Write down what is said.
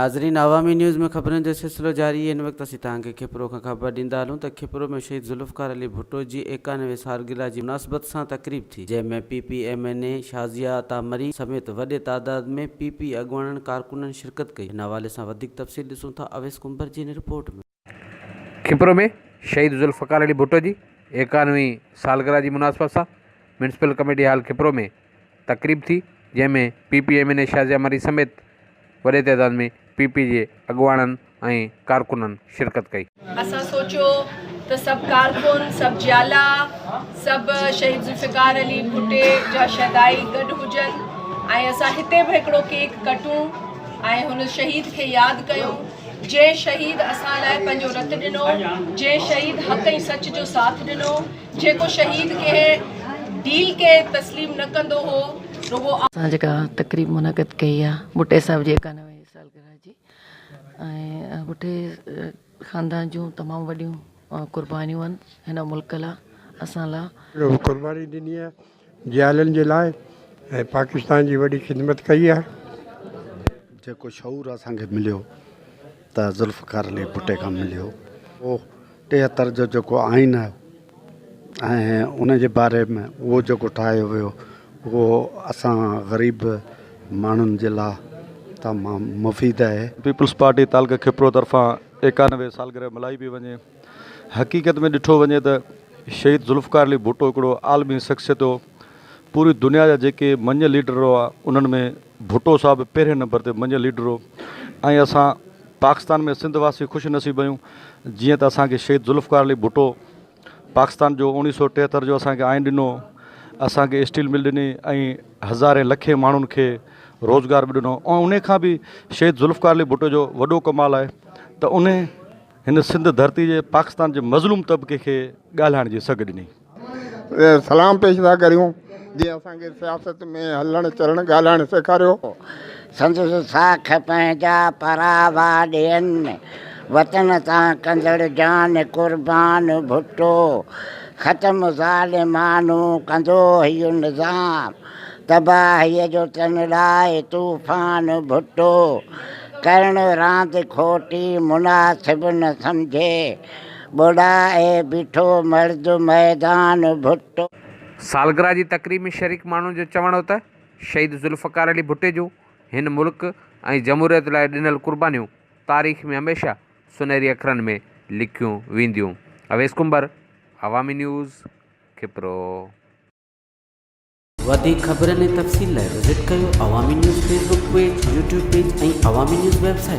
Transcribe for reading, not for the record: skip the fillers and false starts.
ناظرين عوامي نيوز ۾ خبرن جو سلسلو جاري هن وقت اسين توهان کي کپرو کان خبر ڏيندا هلون ته کپرو ۾ شهيد ذوالفقار علي ڀٽو جي 91 سالگرهه جي مناسبت سان تقريب ٿي جنهن ۾ P P M N A Shazia Ata Marri سميت وڏي تعداد ۾ پي پي اڳواڻن ڪارڪنن شرڪت ڪئي هن حوالي سان وڌيڪ تفصيل ڏسون ٿا اويس ڪنڀر جي هن رپورٽ ۾. کپرو ۾ شهيد ذوالفقار علي ڀٽو جي 91 هين سالگرهه جي مناسبت سان ميونسپل ڪميٽي هال کپرو ۾ تقريب ٿي جنهن ۾ P P M N A Shazia Marri سميت وڏي تعداد ۾ پي پي جي اڳواڻن ۽ ڪارڪنن شرڪت ڪئي. اسان سوچيو ته سڀ ڪارڪن، سڀ جيالا، سڀ شهيد ذوالفقار علي ڀٽي جا شهدائي گڏ هجن ۽ اسان هتي به هڪڙو ڪيڪ ڪٽون ۽ هن شهيد کي ياد ڪيون جنهن شهيد اسان لاء پنهنجو رت ڏنو، جنهن شهيد حق ۽ سچ جو ساٿ ڏنو. جيڪو شهيد ڪنهن ڊيل کي تسليم نه ڪندو هو رڳو. اسان جيڪا تقريب منعقد ڪئي آ ڀٽي صاحب جي 91 سالگرهه جي ۽ ڀٽي خاندان جون تمام وڏيون قربانيون آهن هن ملڪ لا اسان لا. قرباني ڏني آ جيالن جي لاء ۽ پاڪستان جي وڏي خدمت ڪئي آ. جيڪو شعور اسان کي مليو ته ذوالفقار علي ڀٽي کان مليو اهو 73 جو جيڪو آئين آيو ۽ ان جي باري ۾ اهو جيڪو ٺاهيو ويو اهو اسان غريب ماڻهن جي لاء تمام مفيد آهي. پيپلز پارٽي تعلقه کپرو طرفان 91 سالگرهه ملهائي پئي وڃي. حقيقت ۾ ڏٺو وڃي ته شهيد ذوالفقار علي ڀٽو هڪڙو عالمي شخصيت هو. پوري دنيا جا جيڪي مڃيل ليڊر هئا انهن ۾ ڀٽو صاحب پهرين نمبر تي مڃيل ليڊر هو ۽ اسان پاڪستان ۾ سنڌ واسي خوش نصيب آهيون جيئن ته اسان کي شهيد ذوالفقار علي ڀٽو پاڪستان جو 1973 جو اسان کي آئين ڏنو اسان کي اسٽيل مل ڏني ۽ هزارين لکين ماڻهن کي روزگار به ڏنو ۽ ان کان به شهيد ذوالفقار علي ڀٽو جو وڏو ڪمال آهي ته ان هن سنڌ ڌرتي جي پاڪستان جي مظلوم طبقي کي ڳالهائڻ جي سگهه ڏني. سلام پيش ٿا ڪريون جنهن اسان کي سياست ۾ هلڻ چلڻ ڳالهائڻ سيکاريو. سندس ساک پنهنجا پراوا ڏين، وطن تان ڪندڙ جان قربان ڀٽو، ختم ظالمانو ڪندو هيء نظام، تباهيء جو تن لاء طوفان ڀٽو، ڪرڻ راند کوٽي مناسب نه سمجهي. ٻوڙائي بيٺو مرد ميدان ڀٽو. سالگرهه جي تقريب ۾ شريڪ ماڻهن جو چوڻ هو ته شهيد ذوالفقار علي ڀٽي جون هن ملڪ ۽ جمهوريت لاء ڏنل قربانيون تاريخ ۾ هميشه سنهري اکرن ۾ لکيون وينديون. اويس ڪنڀر، عوامي نيوز، کپرو. وڌيڪ خبرن ۽ تفصيل لاء وزٽ ڪيو Awami news Facebook page, YouTube page ۽ Awami news website.